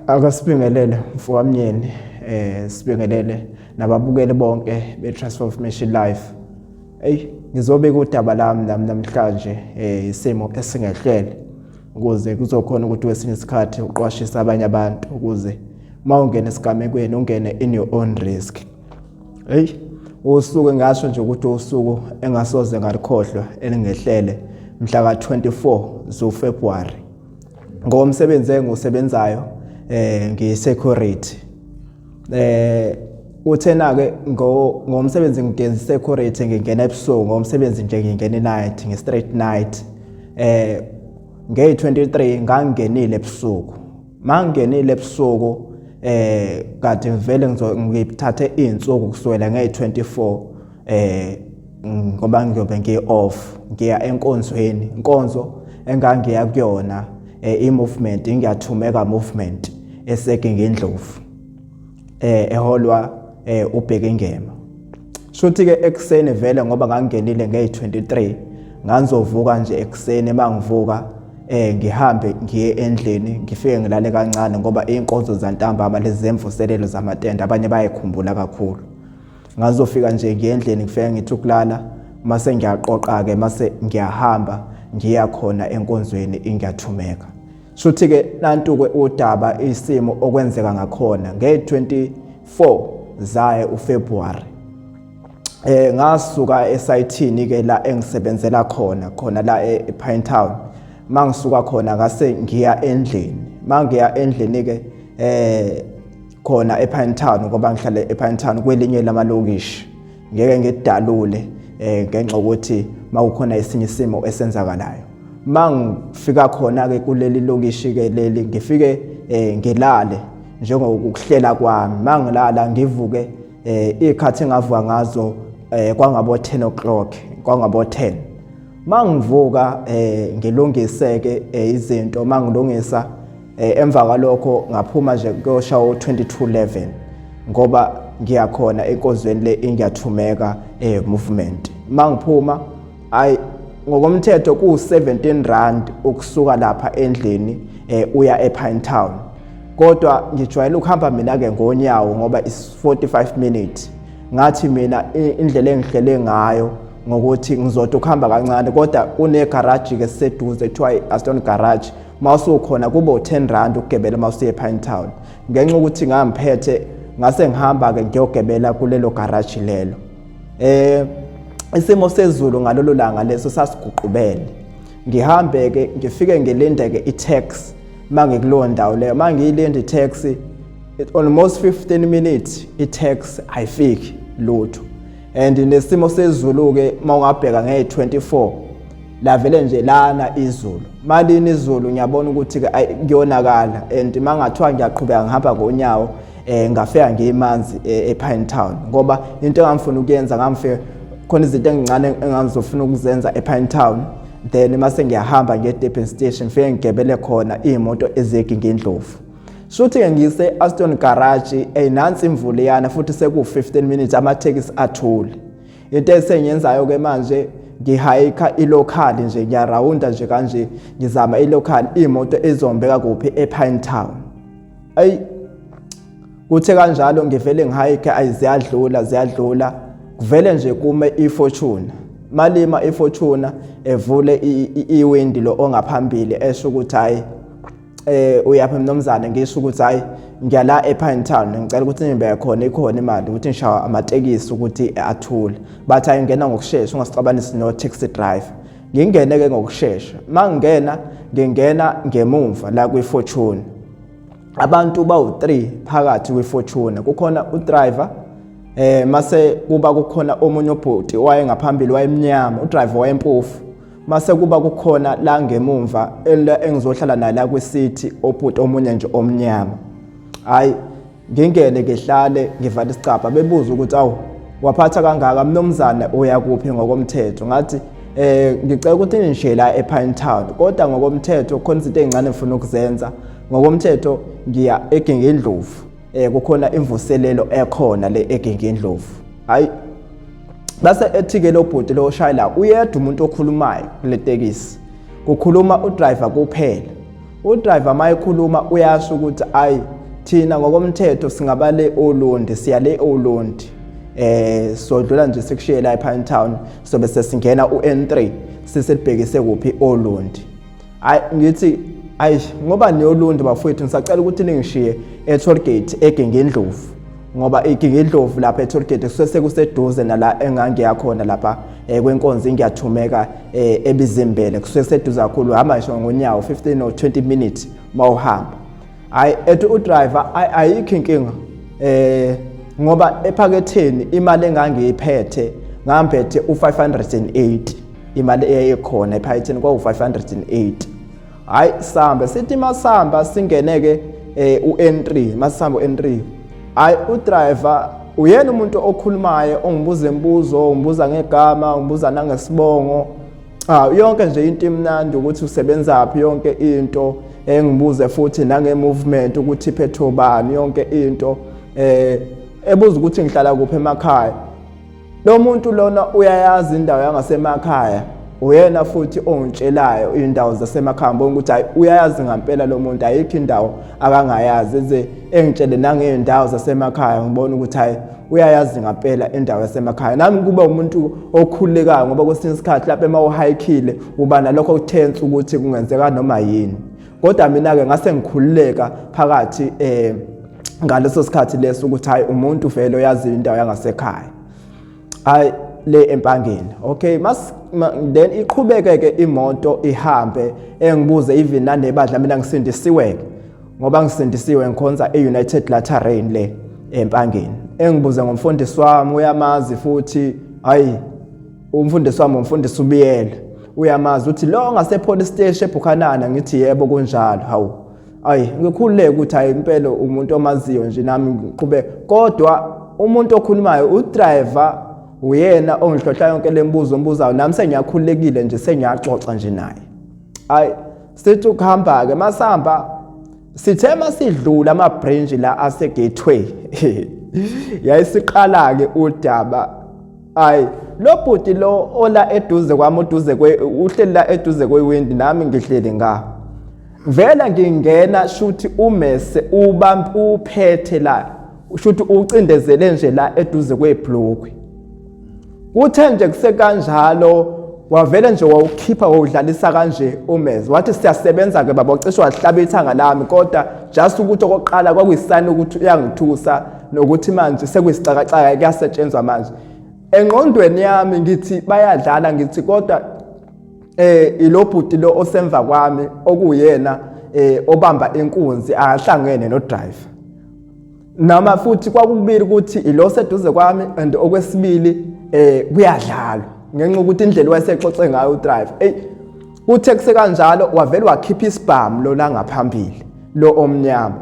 Akasibingelele mfokamnyeni, sibingelele nababukeli bonke be-Transformation Life. Eyi, ngizobeka udaba lami nami namhlanje, isimo esingehlele ukuze kuzokhona ukuthi kwesinye isikhathi uqwashise abanye abantu ukuze uma ungena esigamekweni ungene in your own risk. Eyi, usuku engasho nje ukuthi usuku engasoze ngalikhohlwa elingehlele mhla ka-24 zuFebruary. Ngomsebenzi engiwusebenzayo ngiyi-security. Uthena ke ngomsebenzi ngigenza security, ngingena ebusuku ngomsebenzi nje, ngingena night, nge-straight night. Ngeyi-23 ngangingenile ebusuku. Mangingenile ebusuku, kade ngivele ngithathe izinsuku kusukela ngeyi-24, ngoba ngiyobe ngi-off, ngiya enkonzweni, inkonzo engangiya kuyona, i-movement Ngiyathumeka Movement eseGingindlovu, eholwa uBheki Ngema. Shuthi ke ekuseni vele, ngoba ngangingenile ngeyi-23, ngangizovuka nje ekuseni. Mangivuka, ngihambe ngiye endlini, ngifike ngilale kancane, ngoba inkonzo zantambama lezi zemvuselelo zamatende abanye bayikhumbula kakhulu. Ngazofika nje ngiye endlini, ngifike ngithi ukulala, mase ngiyaqoqa ke, mase ngiyahamba ngiya khona enkonzweni Ingiyathumeka. Shuthi ke nantu ke udaba, isimo okwenzeka ngakhona nge-24 zaye uFebruary. Ngasuka esayithini ke la engisebenzela khona, khona la ePine Town. Mangisuka khona ngase ngiya endlini. Mangiya endlini ke khona ePine Town, ngoba ngihlale ePine Town kwelinye lamalokishi, ngeke ngidalule ngenxa ukuthi makukhona esinye isimo esenzakalayo. Mangifika khona ke kuleli lokishi ke leli, ngifike ngilale njengokuhlela kwami. Mangilala ngivuke, ikhathi engavuka ngazo kwangabo 10 o'clock, kwangabo 10. Mangivuka ngilungiseke izinto, mangilungisa, emva kwalokho ngaphuma nje kuyoshawa u-22:11, ngoba ngiyakhona enkonzweni le Ingiyathumeka Movement. Mangiphuma, ayi, ngokomthetho ku-17 rand ukusuka lapha endlini uya ePine Town, kodwa ngijwayele ukuhamba mina ke ngonyawo ngoba is 45 minutes. Ngathi mina indlela engihlele ngayo ngokuthi ngizothi ukuhamba kancane, kodwa kune garage ke seduze kuthiwa i-Aston Garage, mawusukhona kube u10 rand ukugebela mawusiye ePine Town. Ngenxa ukuthi ngangiphethe, ngase ngihamba ke ngiyogebela kulelo garage lelo. Isimo sezulu ngalolo langa leso sasiguqubele. Ngihambe ke, ngifike ngilinde ke i-taxi. Mangikulowo ndawo leyo, mangiyilinde i-taxi almost 15 minutes, i-taxi ayifiki lutho. And nesimo sezulu ke, mawungabheka nge-24 la vele nje lana izulu, malini izulu, ngiyabona ukuthi ke kuyonakala. And mangathiwa ngiyaqhubeka ngihamba ngonyawo, ngafika ngiyimanzi ePine Town, ngoba into engangifuna ukuyenza, ngamfika khona izinto engincane engangizofuna ukuzenza ePine Town, then mase ngiyahamba ngiye Durban Station, ngifike ngigebele khona iy'moto eziyeGingindlovu. Shuthi ke ngise Aston Garage, nansi imvula iyana futhi, seku 15 minutes amathekisi athule. Into esengiyenzayo ke manje, ngihayikha ilocal nje, ngiyarawunda nje kanje, ngizama ilocal imoto ezombeka kuphi, ePine Town. Ayi, kuthe kanjalo ngivele ngihayikhe, ayiziyadlula ziyadlula, kuvele nje kume iFortuner. Malima iFortuner, evule iwindi lo ongaphambili, esho ukuthi, "Hayi, uyaphi mnumzane?" Ngisho ukuthi, "Hayi, ngiyala ePine Town, ngicela ukuthi ngibeke khona, ikhona imali ukuthi ngishawa amatekisi ukuthi athule." Bathi, "Ayingena ngokusheshsha, ungasixabanisi no taxi driver." Ngingene ke ngokusheshsha. Mangingena, ngingena ngemumva la kwiFortuner. Abantu bawu3 phakathi kwiFortuner, kukhona udriver, mase kuba kukhona omunye ubhuti wayengaphambili, wayemnyama, udriver wayempofu, mase kuba kukhona la ngemumva engizohlala naye la kwisithi, obhuti omunye nje omnyama. Hayi, ngingene ngihlale, ngivala isicabha. Bebuza ukuthi, "Awu, waphatha kangaka mnumzane, uya kuphi ngokomthetho?" Ngathi, "Ngicela ukuthi ningishiye la ePine Town, kodwa ngokomthetho khona izinto ezincane ngifuna ukuzenza. Ngokomthetho ngiya eGingindlovu, kukhona imvuselelo ekhona le eGingindlovu." Hayi, base ethi ke lo bhuti lo oshayela, uyedwa umuntu okhulumayo kule tekisi, kukhuluma udriver kuphela. Udriver mayekhuluma uyasho ukuthi, ayi Thina ngokomthetho singabale oLundi, siya le oLundi, sodlula nje sikushiye la ePine Town, sobe sesingena uN3 siselibhekise kuphi? OLundi. Hayi, ngithi ayi, ngoba niyolundi bafowethu, ngisacela ukuthi ningishiye e-toll gate eGingindlovu, ngoba iGingindlovu lapha e-toll gate kusuke sekuseduze nala engangiya khona lapha kwenkonzo ingiyathumeka eBizimbele. Kusuke kuseduze kakhulu, hamba ngisho ngonyawo 15 or 20 minutes mawuhamba. Hayi, ethi udriver ayikho inkinga, ngoba ephaketheni imali engangiyiphethe ngambethe u580, imali eyayikhona ephaketheni kwawu-580. Hayi, sambe sithi masihamba singeneke u-N3, masihamba u-N3, hayi, udriver uyena umuntu okhulumayo, ongibuza imibuzo, ungibuza ngegama, ungibuza nangesibongo. Cha, yonke nje into imnandi, ukuthi usebenzaphi, yonke into engibuze, futhi nange-movement ukuthi iphethe ubani, yonke into, ebuza ukuthi ngihlala kuphi emakhaya. Lo muntu lona uyayazi indawo yangasemakhaya, uyena futhi ongitshelayo indawo zasemakhaya. Ngibona ukuthi hayi, uyayazi ngampela lo muntu, ayikho indawo akangayazi, eze engitshele nangey'ndawo zasemakhaya. Ngibona ukuthi hayi, uyayazi ngampela indawo yasemakhaya. Nami kuba umuntu okhululekayo, ngoba kwesinye isikhathi lapho uma uhayikhile uba nalokho kutense ukuthi kungenzeka noma yini, kodwa mina-ke ngase ngikhululeka phakathi ngaleso sikhathi leso ukuthi hayi, umuntu vele oyazi indawo yangasekhaya, hayi le eMpangeni. Okay, mas then iqhubeke ke imoto ihambe, engibuze even nanebandla. Mina ngisindisiwe ke, ngoba ngisindisiwe, ngikhonza e-United Latter Rain le eMpangeni. Engibuze ngomfundisi wami, uyamazi futhi. Hayi, umfundisi wami umfundisi uBiyela, uyamazi? Uthi lo ngase police station eBukhanana. Ngithi yebo, kunjalo. Hawu, ayi, ngikhululeke ukuthi hayi, impela umuntu omaziyo nje. Nami ngiqhubeke, kodwa umuntu okhulumayo udriver, uyena ongihlohla yonke lembuzo ombuzayo, nami sengiyakhululekile nje, sengiyaxoxa nje naye. Hayi, sithi ukuhamba ke, masihamba sithe masidlula ama-branch la ase-Gateway, yayisiqala ke udaba. Hayi, lo bhuti lo ola eduze kwami, uduze kwe, uhleli la eduze kwewindi, nami ngihleli nga vela ngingena, shuthi umese ubamb uphethe la, shuthi ucindezele nje la eduze kwebhlukwe. Kuthe nje kusekanjalo, wavele nje wawukhipha, wawudlalisa kanje umeze, wathi siyasebenza ke baba. Ucishe wahlaba ithanga lami, kodwa just ukuthi okokuqala kwakuyisani ukuthi uyangithusa, nokuthi manje sekuyisicakacaka, kuyasetshenzwa manje. Engqondweni yami ngithi bayadlala, ngithi kodwa ilobhuti lo osemva kwami okuyena obamba inkunzi akahlangene no driver, noma futhi kwakubili ukuthi ilo seduze kwami, and okwesibili kuyadlalwa ngenxa ukuthi indlela wayesexoxe ngayo udriver. Ey, kuthe kusekanjalo wavele wakhipha isibhamu lo la ngaphambili, lo omnyama.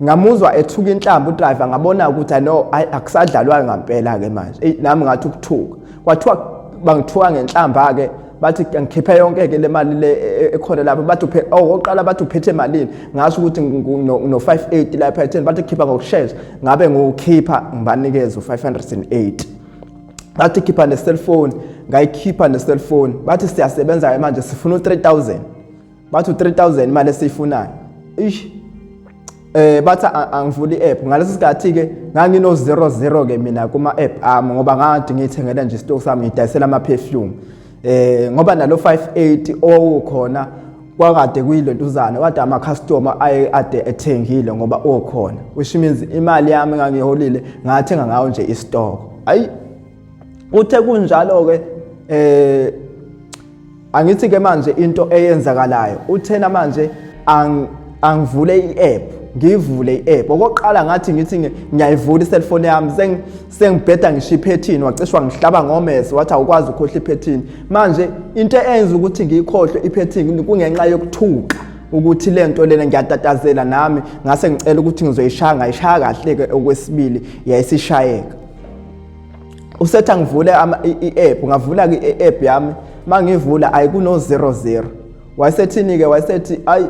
Ngamuzwa ethuka inhlamba udriver, ngabona ukuthi no, ayi, akusadlalwayo ngampela ke manje. Ey, nami ngathi ukuthuka, kwathiwa bangithuka ngenhlamba ke, bathi ngikhiphe yonke ke le mali le ekhona lapho. Bathi uphe, oh, oqala bathi uphethe malini? Ngasho ukuthi no 58 lapha etheni. Bathi khipha ngokushesha. Ngabe ngiwukhipha, ngibanikeza u508. Bathi khipha ne cellphone, ngayikhipha ne cellphone. Bathi siyasebenza ke manje, sifuna u3000. Bathi u3000 imali esiyifunayo. Ish, bathi angivula i-app. Ngaleso sikhathi ke ngangino 00 ke mina kuma app ami, ngoba ngathi ngithengela nje stock sami, ngidayisela ama perfume, ngoba nalo 580 owukhona kwakade kuyilentuzana, kade ama customer aye ade ethengile ngoba okhona, which means imali yami engangiholile ngathenga ngayo nje istock. Ayi, uthe kunjalo ke, angithi ke manje into eyenzakalayo, uthena manje angivule i-app, ngivule i-app okokuqala. Ngathi ngithi ngiyayivula i-cellphone yami, sengibheda ngisho iphethini, wacishwa ngihlaba ngomese, wathi awukwazi ukhohlwa iphethini. Manje into eyenza ukuthi ngiyikhohlwe iphethini kungenxa yokuthuka ukuthi le nto lena, ngiyatatazela nami, ngase ngicela ukuthi ngizoyishaya, ngayishaya kahle-ke okwesibili, yayisishayeka. Usethi angivule i-app, ngavula-ke i-app yami. Mangivula, ayikuno 00. Wayesethini-ke? Wayesethi ayi,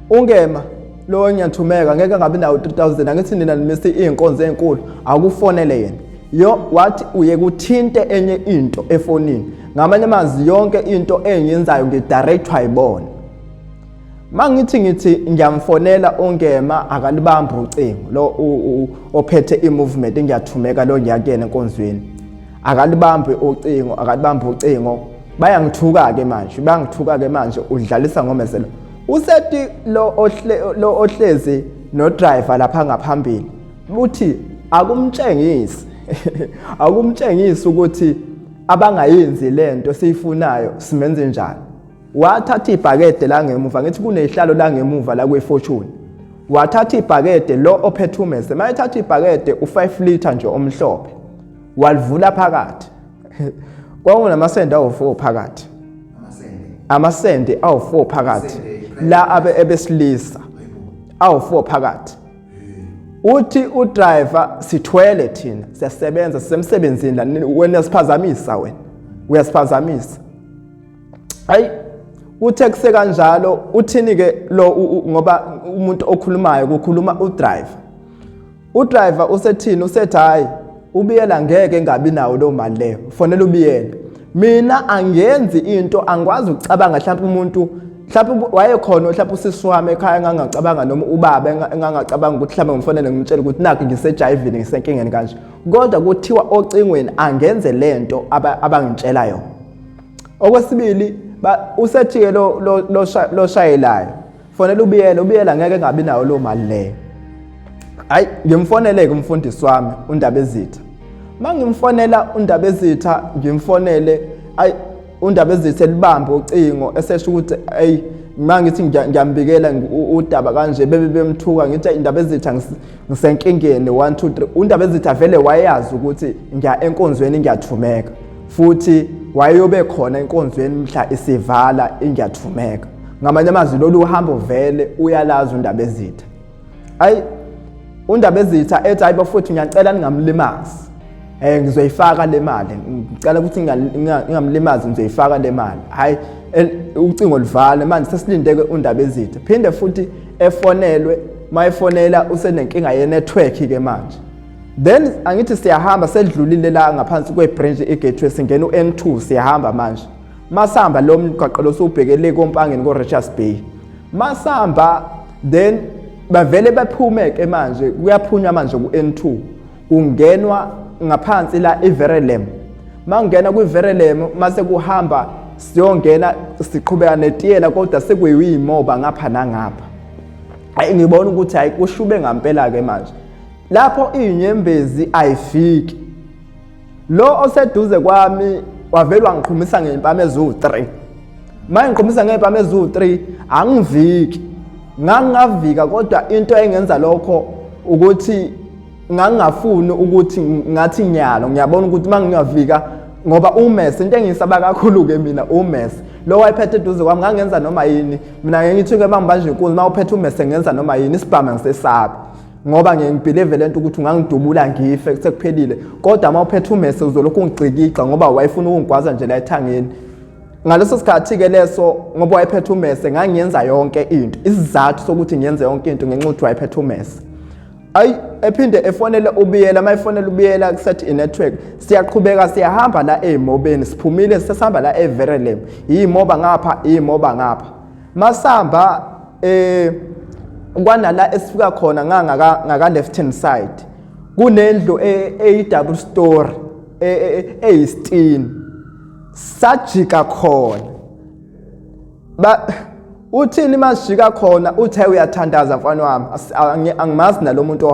ungema lo ngiyathumeka, ngeke ngabi nawo 3000. Angithi nina nimise iy'nkonzo ey'nkulu, akufonele yena yo. Wathi uye kuthinte enye into efonini. Ngamanye amazwi, yonke into engiyenzayo ngidirectwa yibona. Mangithi ngithi ngiyamfonela uNgema, akalibambi ucingo lo ophethe i-movement ngiyathumeka lo ngiyakuyena enkonzweni, akalibambi ucingo, akalibambi ucingo. Bayangithuka-ke manje, bayangithuka-ke manje, udlalisa ngomeselo. Useti lo ohle lo ohlezi no driver lapha ngaphambili uthi akumtshengisi, akumtshengisi ukuthi abangayenzi lento siyifunayo simenze njani. Wathatha ibhakede la ngemuva, ngithi kunezihlalo la ngemuva la kwe-Fortune, wathatha ibhakede lo ophethe umese, mayethatha ibhakede u5 liter nje omhlophe, walivula phakathi, kwakunamasende awu4 phakathi, amasende awu4 phakathi la abe ebesilisa awu4 phakathi. Uthi udriver, sithwele thina, siyasebenza, sisemsebenzini la, wena siphazamisa, wena uyasiphazamisa. Hayi, uthe kusekanjalo uthini ke lo, ngoba umuntu okhulumayo kukhuluma udriver, udriver usethini? Usethi hayi, uBiyela ngeke ngabi nawo lo mali leyo, fonela uBiyela. Mina angenzi into, angikwazi ukucabanga mhlawumbe umuntu, mhlawumbe wayekhona, mhlawumbe usisi wami ekhaya engangacabanga, noma ubaba engangacabanga ukuthi mhlawumbe ngimfonele ngimtshele ukuthi nakho ngisejayivini, ngisenkingeni kanje, kodwa kuthiwa ocingweni angenze lento abangitshela yona. Okwesibili, usethi-ke lo lo shayelayo, fonela uBiyela, uBiyela ngeke ngabi nayo lo mali leyo. Hayi, ngimfonele-ke umfundisi wami uNdabezitha. Mangimfonela uNdabezitha, ngimfonele, ayi, uNdabezitha elibambe ucingo esesho ukuthi ayi, mangithi ngiyambikela udaba kanje, bebe bemthuka, ngithi iNdabezitha, ngisenkingeni 1 2 3. UNdabezitha vele wayazi ukuthi ngiya enkonzweni ngiyathumeka, futhi wayeyobe khona enkonzweni mhla isivala ingiyathumeka. Ngamanye amazwi, lolu hambo vele uyalazi uNdabezitha. Ayi, uNdabezitha ethi hayi bafowethu, ngiyacela ningamlimazi, ngizoyifaka le mali, ngicela ukuthi ngingamlimazi, ngizoyifaka le mali. Hayi, ucingo livale. Manje sesilindeke uNdabezitha phinde futhi efonelwe, mayefonela usenenkinga ye-network ke manje. Then angithi siyahamba, sedlulile la ngaphansi kwe-bridge i-Gateway, singena u-N2, siyahamba manje. Masihamba lo mgwaqo lo siwubhekele koMpangeni, ko-Richards Bay, masihamba then bavele baphume ke manje, kuyaphunywa manje ku-N2, kungenwa ngaphansi la iVerelem. Mangena kwiVerelem mase kuhamba siyongena, siqhubeka netiyela, kodwa sekuyimoba ngapha nangapha. Hayi, ngibona ukuthi hayi, kushube ngampela ke manje lapho, izinyembezi ayifiki. Lo oseduze kwami wavele wangiqhumisa ngey'mpama eziwu-3. Uma ngiqhumisa ngey'mpama eziwu-3, angiviki, ngangingavika, kodwa into engenza lokho ukuthi ngangingafuni ukuthi ngathi nyalo ngiyabona ukuthi uma ngingavika, ngoba umese into engiyisaba kakhulu-ke mina umese lo wayephethe eduze kwami, ngangenza noma yini mina. Ngeke ngithi-ke uma ngibanje inkunzi, uma uphethe umese ngenza noma yini, isibhamu angisesabi, ngoba ngiye ngibelieve lento ukuthi ungangidubula ngife sekuphelile, kodwa uma uphethe umese uzolokhu ungicikica, ngoba wayefuna ukungigwaza nje la ethangeni ngaleso sikhathi-ke leso. Ngoba wayephethe umese ngangiyenza yonke into, isizathu sokuthi ngiyenze yonke into ngenxa ukuthi wayephethe umese. Ayi, ephinde efonele uBiyela, uma efonela uBiyela kusethi i-network. Siyaqhubeka siyahamba la ey'mobeni, siphumile sesihamba la eVerelem, iy'moba ngapha, iy'moba ngapha. Masihamba kwanala esifika khona ngangaka ngaka left hand side kunendlu eyi double story eyisitini, sajika khona. Ba uthini masijika khona? Uthe uyathandaza mfana wami, angimazi nalomuntu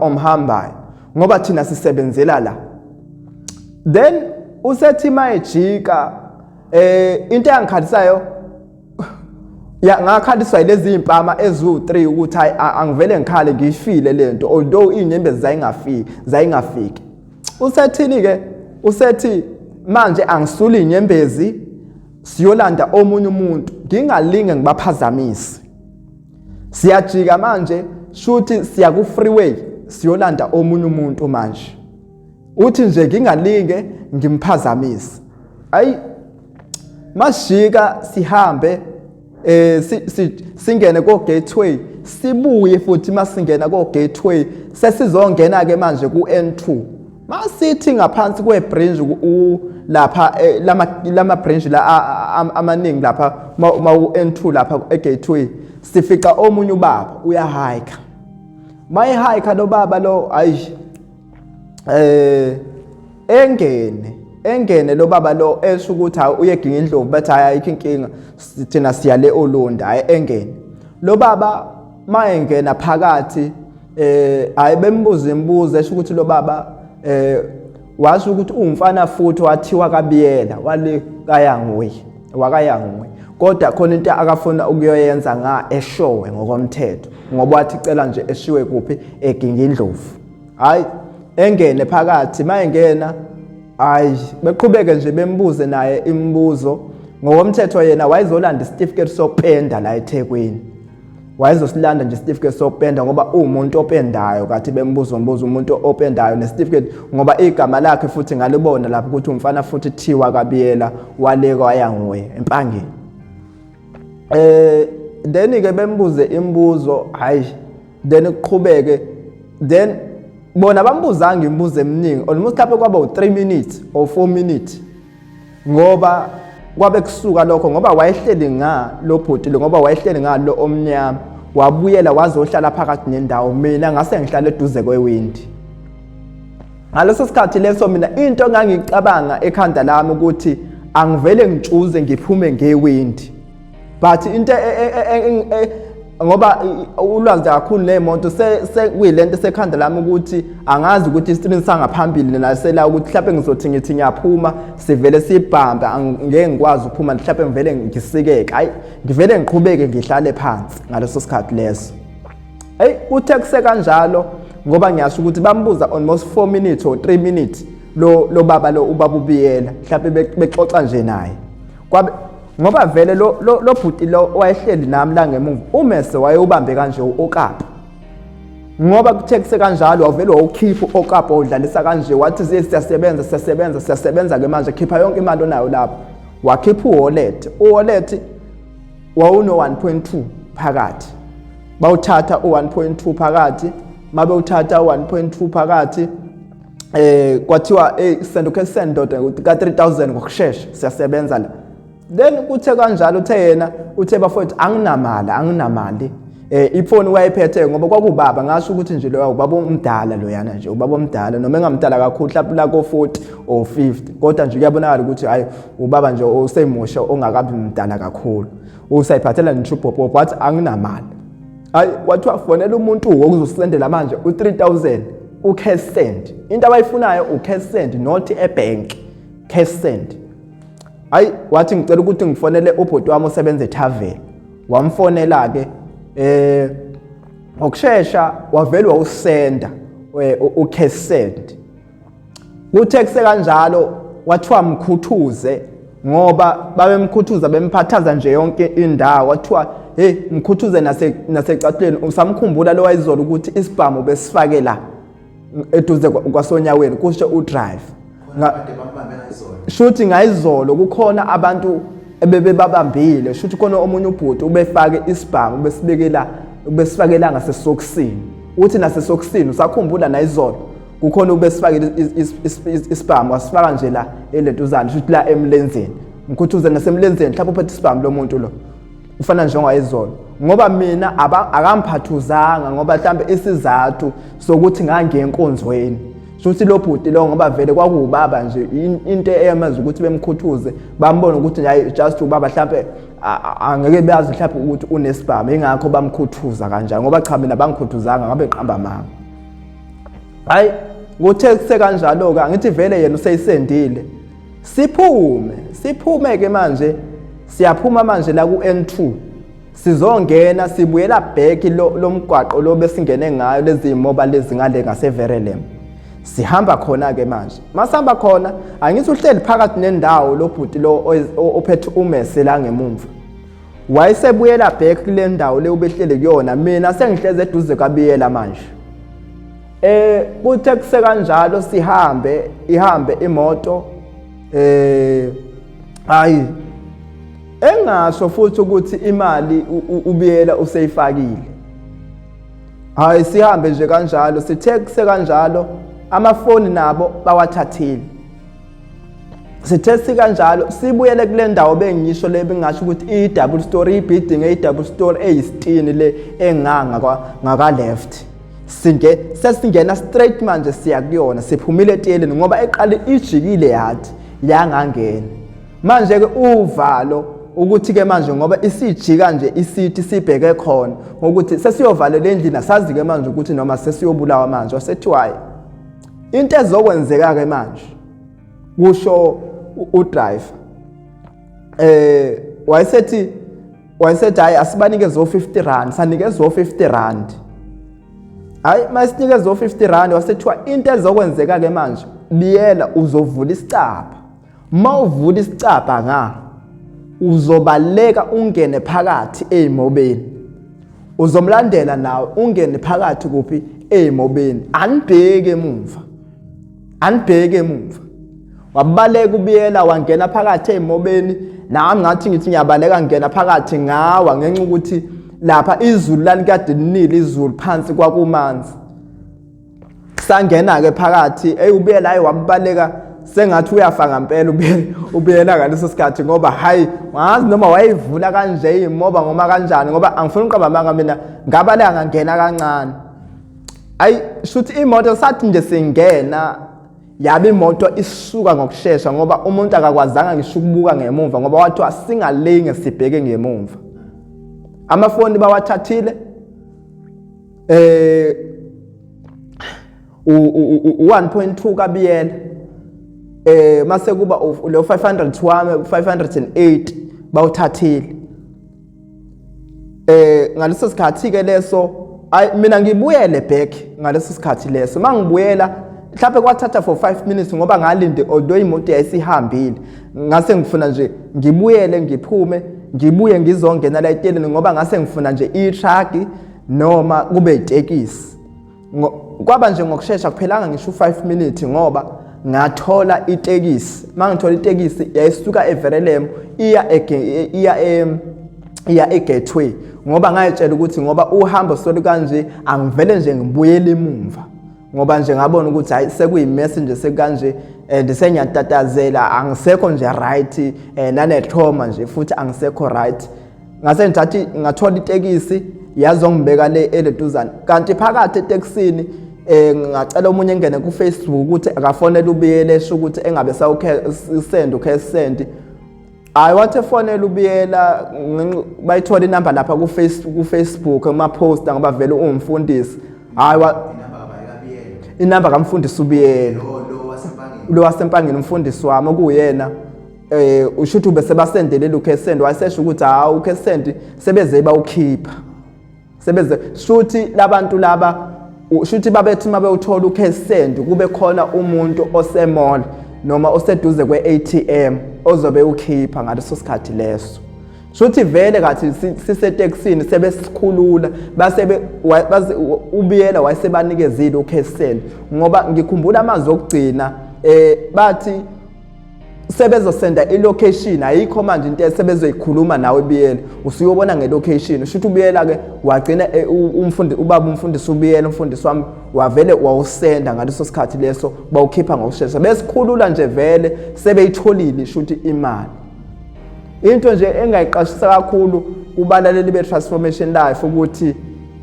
omhambayo, ngoba thina sisebenzela la. Then usethi mayejika, into engikhalisayo ya, ngakhaliswa yilezi impama eziwu3 ukuthi hayi, angivele ngikhale ngiyifile lento, although izinyembezi zayingafiki, zayingafiki. Usethini ke? Usethi manje angisuli inyembezi, siyolanda omunye umuntu, ngingalinge ngibaphazamise. Siyajika manje, shuthi siya ku freeway, siyolanda omunye umuntu manje. Uthi nje ngingalinge ngimphazamisa. Ayi, masijika sihambe, singene ko Gateway, sibuye futhi. Masingena ko Gateway sesizongena ke manje ku N2, masithi ngaphansi kwe bridge lapha, lama bridge la amaningi lapha ma u N2 lapha e Gateway. Sifica omunye ubaba uyahike. Mayehike lo baba lo, ayi, engene lo baba lo, esho ukuthi hayi, uye Gingindlovu. Bathi hayi, ayikho inkinga, thina siya le Olundi. Hayi, engene lo baba. Mayengena phakathi, hayi, bembuza imibuzo, esho ukuthi lo baba washo ukuthi uwumfana futhi wathiwa kaBiyela, wale kayanguye, wakayanguye, kodwa khona into akafuna ukuyoyenza nga eshowe ngokomthetho, ngoba wathi cela nje eshiwe kuphi, eGingindlovu. Hayi, engene phakathi. Mayengena, hayi, beqhubeke nje bembuze naye imibuzo ngokomthetho. Yena wayezolanda isitifiketi sokupenda la eThekwini, wayezosilanda nje isitifiketi sokupenda ngoba uwumuntu opendayo. Kathi bembuza umbuzo umuntu opendayo nesitifiketi, ngoba igama lakhe futhi ngalibona lapho ukuthi umfana futhi thiwa kaBiyela, waleka wayanguye eMpangeni. Then ke bembuze imibuzo, hayi, then kuqhubeke. Then bona bambuzanga imibuzo eminingi, almost mhlawumbe kwaba u3 minutes or 4 minutes, ngoba kwabe kusuka lokho, ngoba wayehleli nga lo bhuti lo, ngoba wayehleli ngalo omnyama, wabuyela wazohlala phakathi nendawo. Mina ngase ngihlala eduze kwewindi ngaleso sikhathi leso. Mina into engangicabanga ekhanda lami ukuthi angivele ngitshuze ngiphume ngewindi, but into ngoba ulwazi kakhulu nemoto sekuyilento sekhanda lami ukuthi angazi ukuthi isitrini sangaphambili nasela ukuthi mhlawumbe ngizothi ngithi ngiyaphuma, sivele sibhambe, angeke ngikwazi ukuphuma, mhlawumbe ngivele ngisikeke. Hayi, ngivele ngiqhubeke ngihlale phansi ngaleso sikhathi leso. Hey, kuthe kusekanjalo, ngoba ngiyasho ukuthi bambuza almost 4 minutes or 3 minutes lo baba lo, ubaba uBiyela, mhlawumbe bexoxa nje naye. Kwabe ngoba vele lo bhuti lo wayehleli nami la ngemuva, umese wayewubambe kanje u-okapa, ngoba kuthe kusekanjalo wavele wawukhipha u-okapa, wawudlalisa kanje, wathi siyasebenza, siyasebenza, siyasebenza ke manje, khipha yonke imali onayo lapho. Wakhipha uwallet, uwallet wawuno 1.2 phakathi. Bawuthatha u1.2 phakathi. Mabewuthatha u1.2 phakathi, kwathiwa, "Hey, send okay, send ndoda ka 3000 ngokusheshsha, siyasebenza la." Then kuthe kanjalo, uthe yena, uthe, "Bafowethu, anginamali, anginamali." Ifoni wayephethe, ngoba kwakubaba, ngasho ukuthi nje loya ubaba omdala loyana nje, ubaba omdala noma engamdala kakhulu, mhlawumbe la ko 40 or 50, kodwa nje kuyabonakala ukuthi hayi, ubaba nje osemusha ongakabi mdala kakhulu, usayiphathela nje ubhobhobho. Wathi, "Anginamali." Hayi, kwathiwa fonela umuntu wokuzosendela manje u3000, ucash send. Into abayifunayo ucash send, not ebank, cash send. Hayi, wathi, "Ngicela ukuthi ngifonele ubhuti wami osebenza ethaveni." Wamfonela ke, ngokushesha wavele wawusenda ucash send. Kuthe kusekanjalo wathiwa mkhuthuze, ngoba babemkhuthuza, bemphathaza nje yonke indawo. Wathiwa, "Hey, mkhuthuze nasecathulweni." Usamkhumbula lo wayizolo ukuthi isibhamu besifake la eduze kwasonyaweni, kusho udriver. Shuthi ngayizolo kukhona abantu ebebebabambile, shuthi khona omunye ubhuti ubefake isibhamu, besibekela, besifakela ngasesokisini. Uthi nasesokisini, usakhumbula nayizolo kukhona ubesifakile isibhamu, wasifaka nje la elentuzana, shuthi la emlenzeni. Mkhuthuze nasemlenzeni, mhlawumbe uphethe isibhamu lo muntu lo, ufana njengayizolo. Ngoba mina akamphathuzanga, ngoba mhlambe isizathu sokuthi ngangiye enkonzweni, shuthi lo bhuti lo, ngoba vele kwakuwubaba nje, into eyamenza ukuthi bemkhuthuze, bambona ukuthi hayi, just ubaba, mhlambe angeke beyazi mhlambe ukuthi unesibhamu, ingakho bamkhuthuza kanjani. Ngoba cha, mina bangikhuthuzanga, ngabe ngiqamba amanga. Hayi, kuthe kusekanjalo-ke, angithi vele yena useyisendile, siphume, siphume-ke manje, siyaphuma manje la ku-N2, sizongena sibuyela back lo mgwaqo lo besingene ngayo, lezi moba lezi ngale ngaseVerelem. Sihamba khona ke manje. Masihamba khona, angithi uhleli phakathi nendawo lo bhuti lo ophethe umese la ngemumva, wayesebuyela back kule ndawo le ubehleli kuyona. Mina sengihleze eduze kaBiyela manje. Kuthe kusekanjalo sihambe, ihambe imoto, hayi, engasho futhi ukuthi imali uBiyela useyifakile. Hayi, sihambe nje kanjalo. Sithe kusekanjalo amafoni nabo bawathathile. Sithe sikanjalo sibuyele kule ndawo bengisho le bengasho ukuthi i-double story, i-building eyi-double story eyisitini le enganga ngaka left. Singe sesingena straight manje siya kuyona, siphumile etiyeleni ngoba eqale ijikile yathi yangangena. Manje ke uvalo ukuthi ke manje ngoba isijika nje isithi sibheke khona ngokuthi sesiyovalela endlini, asazi ke manje ukuthi noma sesiyobulawa manje. Wasethiwa hayi, into ezokwenzeka ke manje, kusho udriver, wayesethi hayi, asibanikeze o50 rand. Sanikezwa o50 rand. Hayi, masinikezwa o50 rand, wasethiwa into ezokwenzeka ke manje, biyela uzovula isicabha, mawuvula isicabha nga uzobaleka ungene phakathi ey'mobeni, uzomlandela nawe ungene phakathi kuphi ey'mobeni, anibheke emumva, anibheke emumva. Wabaleka ubiyela wangena phakathi ey'mobeni, nami ngathi ngithi ngiyabaleka ngena phakathi, ngawa ngenxa ukuthi lapha izulu lalikade linile, izulu phansi kwakumanzi. Sangena-ke phakathi, eyi ubiyela hayi wabaleka sengathi uyafa ngampela ubiyela ngaleso sikhathi, ngoba hayi wazi noma wayivula kanje imoba ngoma kanjani, ngoba angifuni uqamba amanga, mina ngabaleka ngangena kancane. Ayi shuthi imoto sathi nje singena yabe imoto isuka ngokushesha, ngoba umuntu akakwazanga ngisho ukubuka ngemuva, ngoba wathiwa singalinge sibheke ngemumva. Amafoni bawathathile, u-1.2 kabiyela, mase kuba lo 500 wami, 508 bawuthathile. Ngaleso sikhathi ke leso, ay mina ngibuyele back ngaleso sikhathi leso. Mangibuyela mhlawumbe kwathatha for 5 minutes, ngoba ngalinde, although imoto yayisihambile, ngase ngifuna nje ngibuyele, ngiphume, ngibuye ngizongena la eteleni, ngoba ngase ngifuna nje i-truck noma kube itekisi. Kwaba nje ngokushesha, kuphelanga ngisho u5 minutes, ngoba ngathola itekisi. Mangithola itekisi yayisuka eVerelem iya eGateway, ngoba ngayitshela ukuthi ngoba uhambo solu kanje angivele nje ngibuyele emumva, ngoba nje ngabona ukuthi hayi sekuyimess nje sekanje and sengiyatatazela, angisekho nje right, nane trauma nje futhi angisekho right. Ngase ngithathi ngathola itekisi yazongibeka le eleduzane, kanti phakathi etekisini ngacela omunye engene ku Facebook ukuthi akafonele ubiyele, esho ukuthi engabe sawukhe send ukhe send. Hayi, wathi efonela ubiyela, bayithola inamba lapha ku Facebook kuma poster, ngoba vele uwumfundisi. Hayi, inamba kamfundisi ubiyela lo wasempangeni, umfundisi wami okuyena, ushuthi ube sebasendele lokho esend, wayesesho ukuthi hawu, ukhe send sebeze bawukhipha, sebeze shuthi labantu laba, shuthi babethi mabewuthola ucash send kube khona umuntu osemall noma oseduze kwe-ATM ozobe ukhipha ngaleso sikhathi leso. Shuthi vele kathi sisetekisini sebesikhulula, base ubiyela wayesebanikezile ucash send, ngoba ngikhumbula amazwi okugcina bathi sebezosenda ilocation, ayikho manje into esebezoyikhuluma nawe biyela, usuyobona ngelocation. Ushuthi ubiyela ke wagcina umfundi, ubaba umfundisi ubiyela, umfundisi wami, wavele wawusenda ngaleso sikhathi leso, bawukhipha ngokushesha, besikhulula nje vele sebeyitholile shuthi imali. Into nje engayiqashisa kakhulu kubalaleli be-Transformation Life ukuthi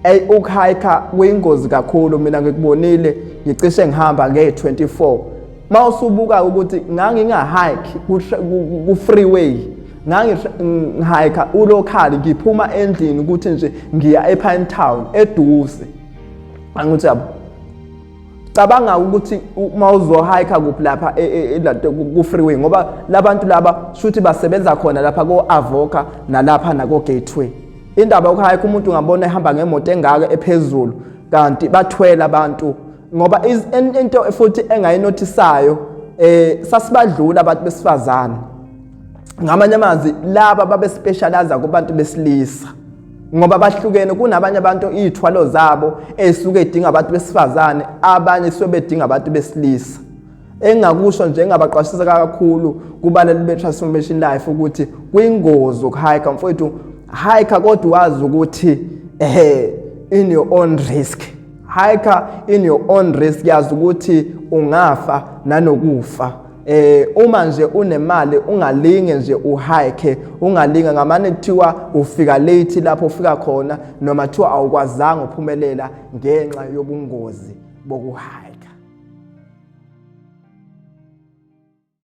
ey, ukuhayikha kuyingozi kakhulu. Mina ngikubonile, ngicishe ngihamba nge-24. Mawusubuka ukuthi ngangingahike ku-freeway, ngangihayikha ulocal, ngiphuma endlini ukuthi nje ngiya ePine Town eduze, angithi yabo. Cabanga ukuthi uma uzohayikha kuphi lapha ku-freeway, ngoba labantu laba shuthi basebenza khona lapha ko-Avoca nalapha nako-Gateway. Indaba yokuhayikha, umuntu ungabona ehamba ngemoto engaka ephezulu, kanti bathwele abantu, ngoba into futhi engayinothisayo, sasibadlula abantu besifazane. Ngamanye amazwi, laba babe specialize kubantu besilisa, ngoba bahlukene. Kunabanye abantu iy'thwalo zabo ey'suke ey'dinga abantu besifazane, abanye suke bedinga abantu besilisa. Engingakusho nje, engabaqwashisa kakhulu kubalali be-Transformation Life, ukuthi kuyingozi ukuhayikha. Mfowethu, hike kodwa wazi ukuthi in your own risk, hike in your own risk, yazi ukuthi ungafa nanokufa. Uma nje unemali, ungalinge nje uhike, ungalinge ngamane kuthiwa ufika late lapho ufika khona, noma kuthiwa awukwazanga uphumelela ngenxa yobungozi bokuhike.